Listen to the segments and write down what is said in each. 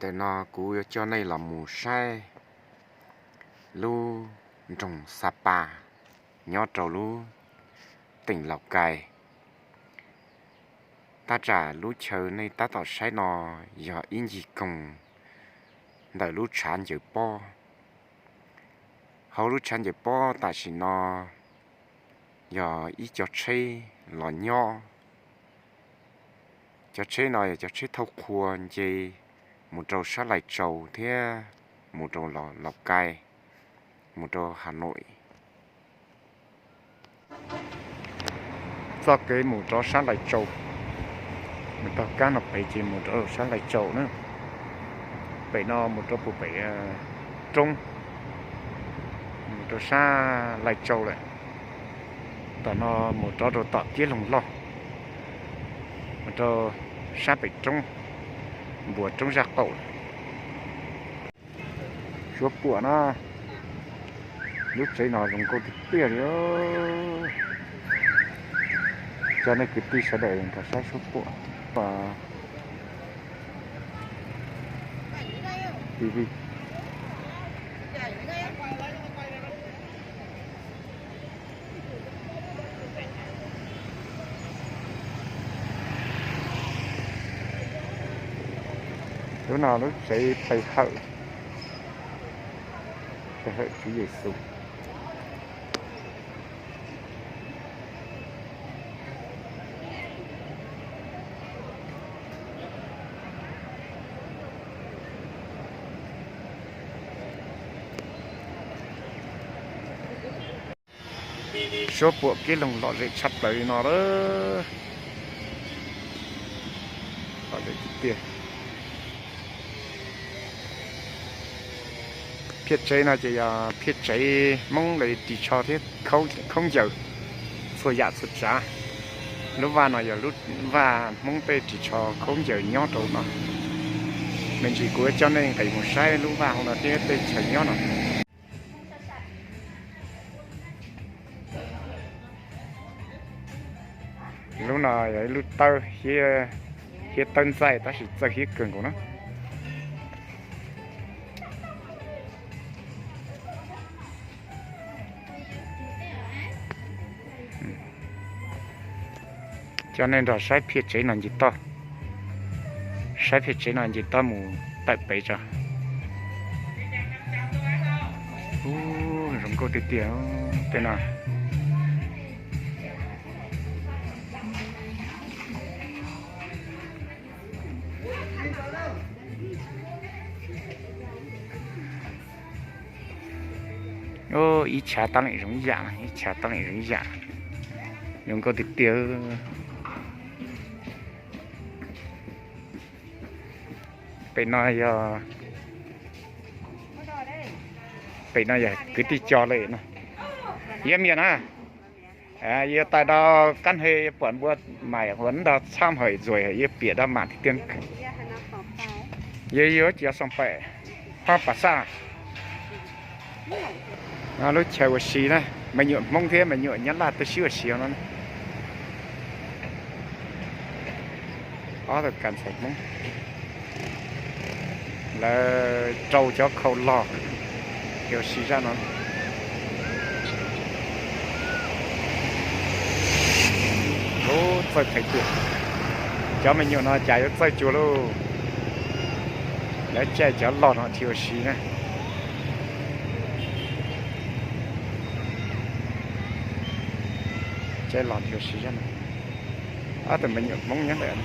Ntawm no kuv yuav coj nej los mus saib lub nroog Xa Pas nyob rau lub teem Laus Kais. Tab tsam lub chaw nej tab tom saib no yog ib ncig koog ntawm lub tshav ncaws pob. Hauv lub tshav ncaws pob tam sim no yog ib co tsheb los nyob. Cov tsheb no yog cov tsheb thauj qhua nce mus rau sab Lais Tsau thiab mus rau Laus Kais, mus rau Has Nois. Txoj kev mus rau sab Lais Tsau, mus taug kab no pem ces mus rau sab Lais Tsau na. Pem no mus rau puag pem roob, mus rau sab Lais Tsau lawm. Tom no mus rov rau tom Kiab Loog Loj, mus rau sab pem roob, npuas roob zaj qaum lawm. Suab Puam na, lub tsev no zoo nkauj tiag tiag li. Coj nej kwv tij sawv daws nrog saib Suab Puam. Lub no lub tsev pawg hawm, pawg hawm Tswv Yexus. Suab Puam Kiab Loog lom zem tshaj plaws li no lawm. Lom zem tiag tiag. Phiaj tsev no ces yog phiaj tsev Hmoob lawv ris tsho thiab khaub ncaws txhua yam txhua tsav. Lub vaj no yog lub vaj Hmoob tej ris tsho khaub ncaws nyob rau no. Me ntsis kuv coj nej nqis mus saib lub vaj hauv no thiab tej chaw nyob no. Lub no yog ib lub tawb, hiab tawb ntxaij tab sis txawj hiab kawg nkaus na. Coj nej nrog saib phiaj tsev no nce toj, saib phiaj tsev no nce toj mus tawm pem tso. Ub, zoo nkauj tiag tiag tej no. Ib chav tab leem zoo ib yam, ib chav tab leem zoo ib yam, zoo nkauj tiag tiag. Pem no yog, pem no yog kwv tij cos lawm no. Yog mias na, yog tais dau kab he puam npua mais huv nrog txhaj hawm zuaim yog piam dau mam tiag tiag. Yog yuav cia xoo pem, pab pas xaj. Lub chaw ua si na, me nyuam Hmoob thiab me nyuam Nyab Laj twb sib ua si no. Ob tug ka ntxhais Hmoob, lawv rau cov khau log, ua si zaj no. Ub, txawj phem tiag. Cov me nyuam no cas yuav txawj cuag lauj. Lawv caij cov log no dhia ua si na. Caij log dhia ua si zaj no. Ob tug me nyuam Hmoob nyob ntawm,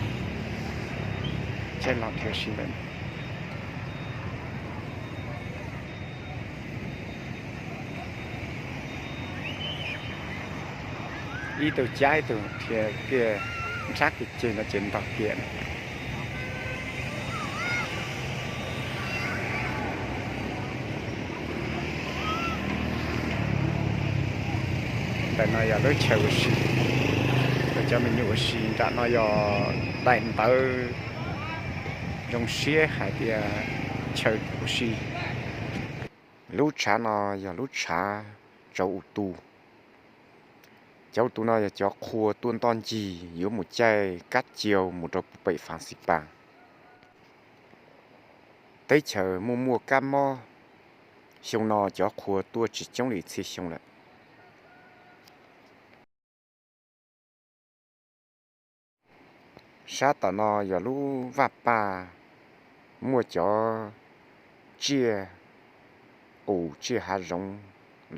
caij log dhia ua si ntawm. Ib tug cab ib tug dhia kiag, nrhab kiag ceg no ces ntog kiag. Ntawm no yog lub chaw ua si, cov me nyuam ua si nram no yog daim ntawv zoo siab hais tias chaw ua si. Lub tshav no yog lub tshav tsauv u tu. Cov u tu no yog cov qhua tuaj ntoj ncig yuav mus caij kab ciau mus rau pem Fas Xis Pas. Teb chaws muaj muaj kab mob, xyoo no cov qhua tuaj tsis coob li txhia xyoo lawm. Sab tom no yog lub vaj paj, muaj cov tsiaj qus tsiaj hav zoov,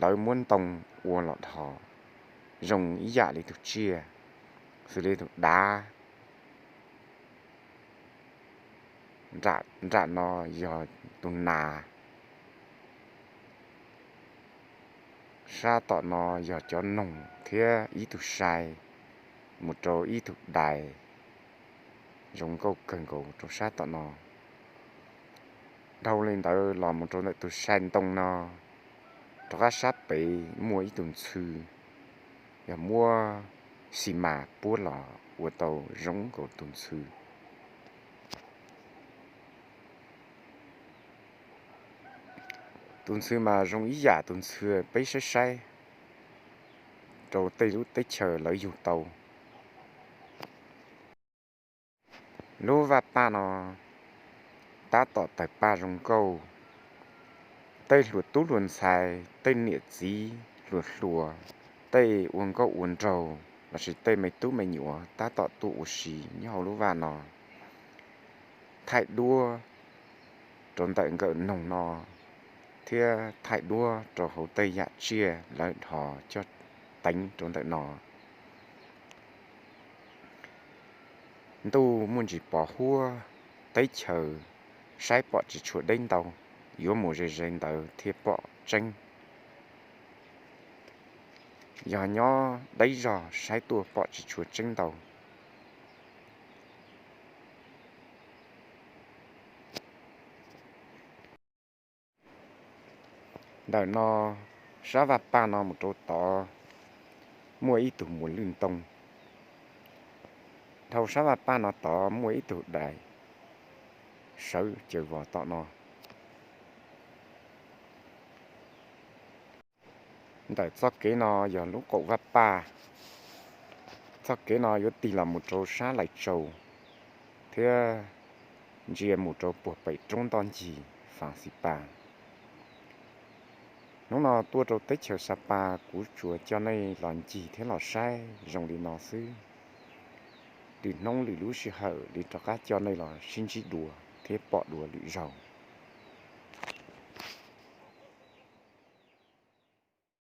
lawv muab ntoo ua los dhos zoo ib yam li tus tsiaj, xws li tus dav. Nram no yog tus nas. Sab tom no yog cov noog thiab ib tug sai mus rau ib tug dais zoo nkauj kawg nkaus rau sab tom no. Dhau li ntawd los mus rau ntawm tus sai ntoo no, rov qab sab pem muaj ib tug ntxhw, yog muab xi mas puab los ua tau zoo nkaus tus ntxhw. Tus ntxhw mas zoo ib yam tus ntxhw peb saib saib rau tej lub teb chaws lawv yug tau. Lub vaj paj no tab tom tawg paj zoo nkauj. Tej hluas tub hluas ntxhais, tej niam txiv hluas hluas, tej ua nkauj ua nraug lossis tej me tub me nyuam tab tom tuaj ua si nyob hauv lub vaj no, thaij duab rau ntawm nkawm noog no thiab thaij duab rau hauv tej yam tsiaj lawv dhos coj teev rau ntawm no. Ntuj muaj ntsis pos huab, teb chaws saib pom tsis tshua deb ntau, yuav mus ze ze ntawd thiaj pom tseeb. Yog nyob deb zog saib tuaj pom tsis tshua tseeb ntau. Ntawm no, sab vaj paj no mus rau tod muaj ib tug muas lwj ntoo. Dhau sab vaj paj no tod muaj ib tug dais sawv caws vos tom no. Ntawm txoj kev no yog lub qaum vaj paj. Txoj kev no yuav tig los mus rau sab Lais Tsaus thiab ntsia mus rau puag pem roob ntoj ncig Fas Xis Pas. Hnub no tuaj rau teb chaws Sa Pas kuv tsuas coj nej los ncig thiab los saib zoo li no xwb. Lwm hnub lwm lub sij hawm li rov qab coj nej los sib ntsib dua thiab pom dua lwm zaug.